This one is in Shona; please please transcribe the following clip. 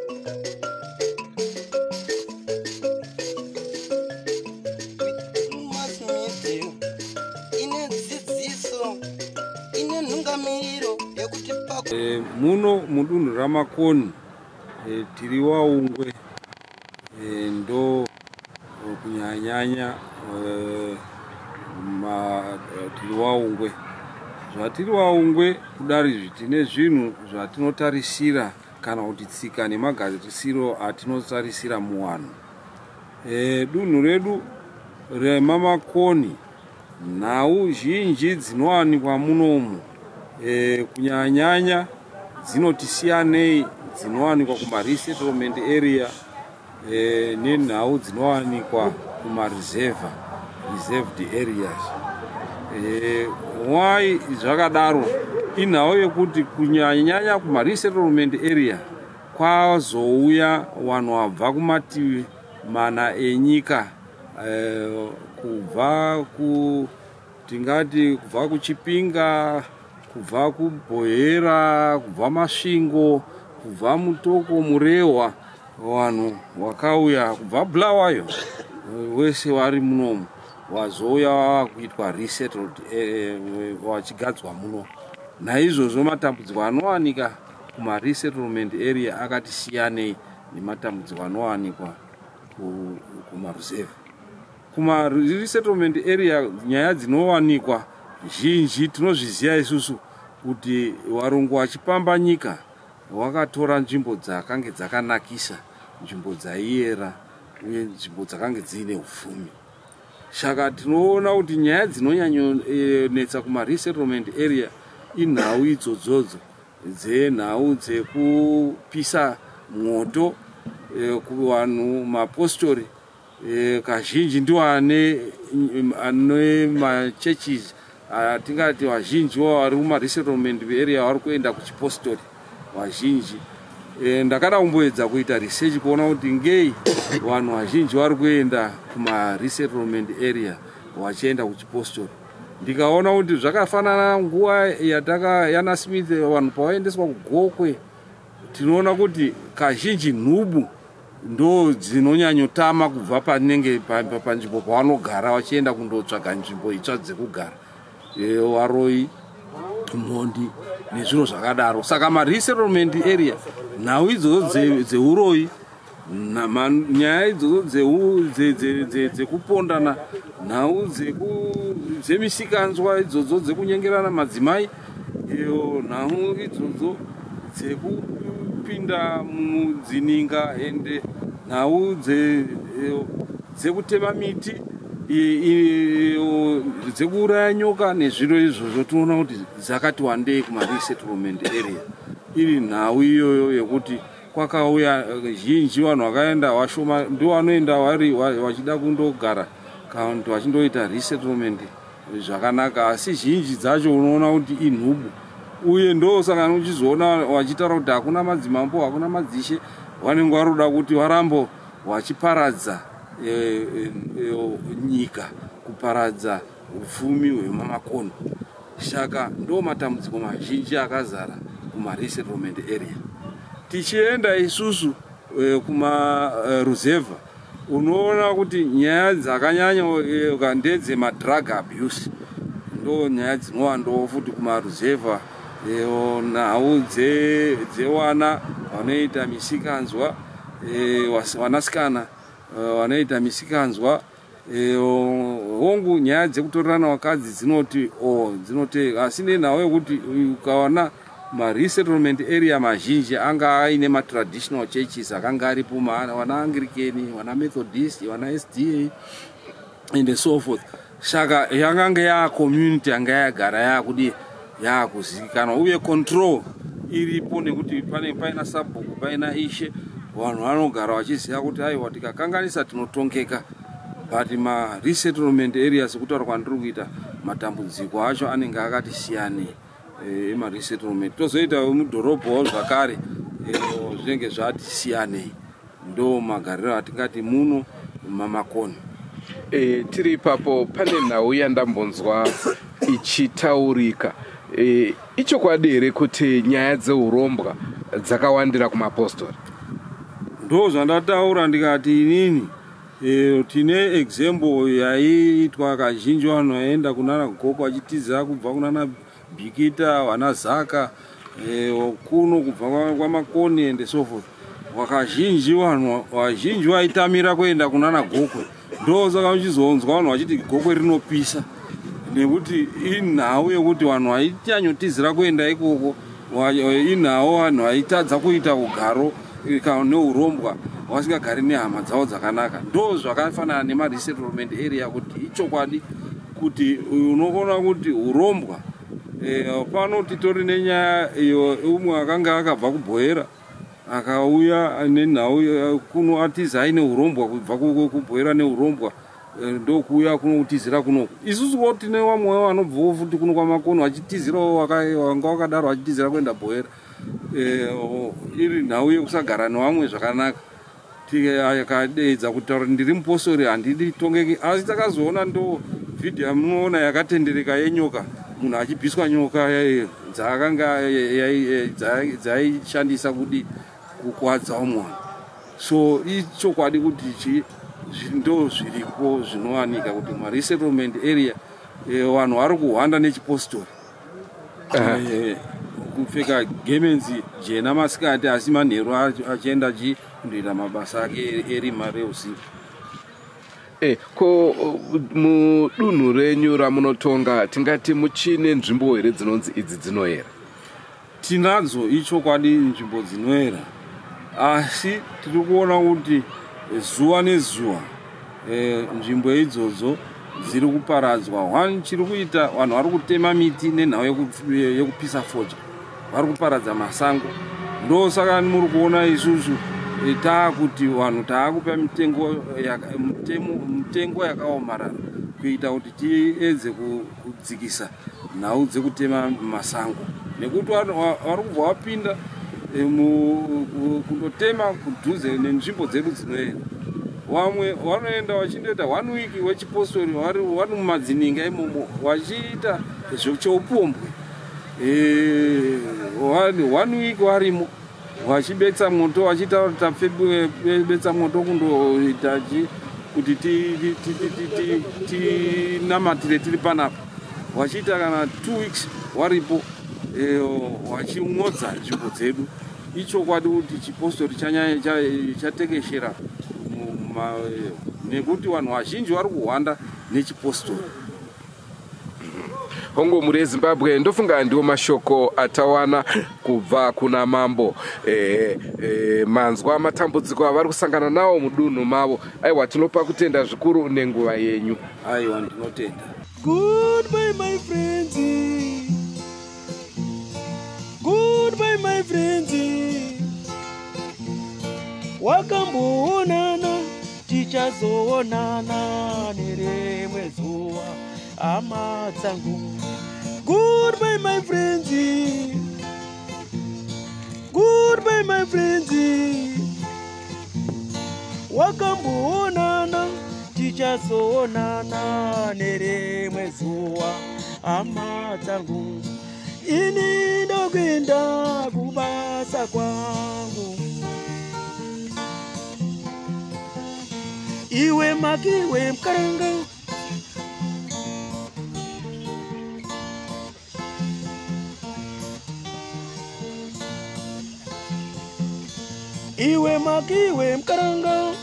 Mass Media ine dzidziso, ine nhungamiro yekuti pa Muno mudunhu raMakoni, tiri waUngwe, ndo kunyanyanya tiri waUngwe. Zvatiri waUngwe kudari izvi, tine zvinhu zvatinotarisira kana kuti tsika nemagarisiro atinotarisira muvanhu. Dunhu redu remaMakoni, nhau zhinji dzinowanikwa munomu, kunyanyanya dzinoti siyanei dzinowanikwa kumaresettlement area nenhau dzinowanikwa kumareserve, reserved areas. Why zvakadaro? Inhau yekuti kunyanyanya kumaresettlement area kwazouya vanhu vabva kumativi mana enyika, kubva ku tingati kubva kuChipinga, kubva kuBhohera, kubva Masvingo, kubva Mutoko, Murehwa. Vanhu vakauya kubva Bulawayo wese vari munomu, wazouya vakuitwa resettled, vachigadzwa muno. Naizvozvo matambudziko anowanika kumaresettlement area akati siyanei nematambudziko anowanikwa kumareserve. Kumaresettlement area nyaya dzinowanikwa zhinji, tinozviziva isusu kuti varungu vachipamba nyika vakatora nzvimbo dzakange dzakanakisa, nzvimbo dzaiyera uye nzvimbo dzakange dziine upfumi. Saka tinoona kuti nyaya dzinonyanyonetsa kumaresettlement area inhau idzodzodzo dzenhau dzekupisa mwoto kuvanhu. Mapostori kazhinji ndiwo ane machurches atingati vazhinji vari kumaresettlement area vari kuenda kuchipostori vazhinji. Ndakada kumboedza kuita research kuona kuti ngei vanhu vazhinji vari kuenda kumaresettlement area vachienda kuchipostori. Ndikaona kuti zvakafanana nguva yataka yana Smith, vanhu pavaendeswa kuGokwe. Tinoona kuti kazhinji nhubu ndo dzinonyanyotama kubva panenge panzvimbo pavanogara vachienda kundotsvaga nzvimbo itsva dzekugara, varoi, mhondi nezviro zvakadaro. Saka maresettlement area nhau idzodzo dzeuroi, nyaya idzodzo dzekupondana, nhau dzemisikanzwa idzodzo dzekunyengerana madzimai, nhau idzodzo dzekupinda mudzininga, ende nhau dzekutema miti, dzekuuraya nyoka nezviro izvozvo, tinoona kuti dzakati wandei kumaresettlement area. Iri nhau iyoyo yekuti kwakauya zhinji vanhu vakaenda vashoma, ndo vanoenda vari vachida kundogara kana kuti vachindoita resettlement zvakanaka, asi zhinji dzacho unoona kuti inhubu. Uye ndosaka uchizoona vachitaura kuti hakuna madzimambo, hakuna madzishe. Vanenge varoda kuti varambo vachiparadza nyika, kuparadza upfumi hwemaMakoni. Saka ndo matambudziko mazhinji akazara kumaresettlement area. Tichienda isusu kumaruzevha, unoona kuti nyaya dzakanyanya ndedzemadrug abuse, ndo nyaya dzinowandawo futi kumaruzevha. Nhau dzevana vanoita misikanzwa, vanasikana vanoita misikanzwa. Hongu, nyaya dzekutorerana vakadzi dzinoti o dzinoti, asi nenhau yekuti ukawana maresettlement area mazhinji anga aine matraditional churches akanga aripo, vana Anglican, vana Methodist, vana SDA and so forth. Saka yakanga yacommunity yanga yagara yakudi yakuzivikanwa uye control iripo, nekuti pane paina sabhuku, paina ishe. Vanhu vanogara vachiziva kuti aiwa, tikakanganisa tinotongeka. But maresettlement areas, kutaura kwandiri kuita, matambudziko acho anenge akati siyanei emaresettlement. Tozoita mudhorobhawo zvakare, zvinenge zvati siyanei. Ndo magariro atingati muno maMakoni. Tiri ipapo, pane nhau yandambonzwa ichitaurika. Ichokwadi here kuti nyaya dzeurombwa dzakawandira kumapostori? Ndo zvandataura ndikati inini tine example yaiitwa kazhinji, vanhu vaienda kunana Goko vachitiza kubva kunana Bikita, vana Zaka, kuno kubva kwaMakoni and so forth. Wakazhinji vanhu vazhinji vaitamira kuenda kunana Gokwe. Ndosaka uchizonzwa vanhu vachiti Gokwe rinopisa, nekuti inhau yekuti vanhu vainyanyotizira kuenda ikoko. Inhau vanhu vaitadza kuita ugaro neurombwa, vasingagari nehama dzavo dzakanaka. Ndo zvakafanana nemaresettlement area, kuti ichokwadi kuti unoona kuti urombwa pano titori nenyaya iyo. Umwe akanga akabva kuBhoera, akauya nenhau kuno, atiza aine urombwa kubva kuBhoera neurombwa, ndokuuya kunotizira kunoku. Isusuwo tine vamwewo vanobvawo futi kuno kwaMakono vachitizirawo, vanga vakadaro vachitizira kuenda Bhoera, iri nhau yekusagara nevamwe zvakanaka. Akadeedza kutaura, "Ndiri mupostori, handidi tongeki." Asi takazoona, ndo vhidhiyo yamunoona yakatendereka yenyoka, munhu achibviswa nyoka dzaakanga dzaishandisa kudi kukwadza umwe. So ichokwadi kuti chi ndo zviripo zvinowanika kuti maresettlement area vanhu vari kuhwanda nechipostori, kupfeka gemenzi jena masikati, asi manheru achienda kundoita mabasa ake erima reusiku. Ko mudunhu renyu ramunotonga, tingati muchine nzvimbo here dzinonzi idzi dzinoyera? Tinadzo, ichokwadi, nzvimbo dzinoyera, asi tiri kuona kuti zuva nezuva nzvimbo idzodzo dziri kuparadzwa. One, chiri kuita, vanhu vari kutema miti nenhau yekupisa fodya, vari kuparadza masango. Ndosaka muri kuona isusu taakuti vanhu taakupa mitengo yakaomarara kuita kuti tiedze kudzikisa nhau dzekutema masango, nekuti vari kubva vapinda kundotema kudhuze nenzvimbo dzedu dzinoenda. Vamwe vanoenda vachindoita one week wechipostori vari mumadzininga imomo, vachiita cheupombwe one week varimo, vachibetsa moto, vachiita tapfebetsa moto kundoita kuti tinamatire tiri panapa, vachiita kana 2 weeks varipo, vachimodza nzvimbo dzedu. Ichokwadi kuti chipostori chatekeshera nekuti vanhu vazhinji vari kuhwanda nechipostori. Hongu, mhuri yeZimbabwe, ndofunga ndiwo mashoko atawana kubva kuna mambo. Manzwa matambudziko avari kusangana nawo mudunhu mavo. Aiwa, tinopa kutenda zvikuru nenguva yenyu. Aiwa, ndinotenda. Goodbye, my friends. Goodbye, my friends. Wakamboonana, tichazoonana nerimwe zuva, hama dzangu. Goodbye, my friends. Goodbye, my friends. Wakamboonana, tichazoonana nerimwe zuva, hama dzangu. Ini ndokuenda kubasa kwangu. Iwe makiwe mukaranga. Iwe makiwe mukaranga.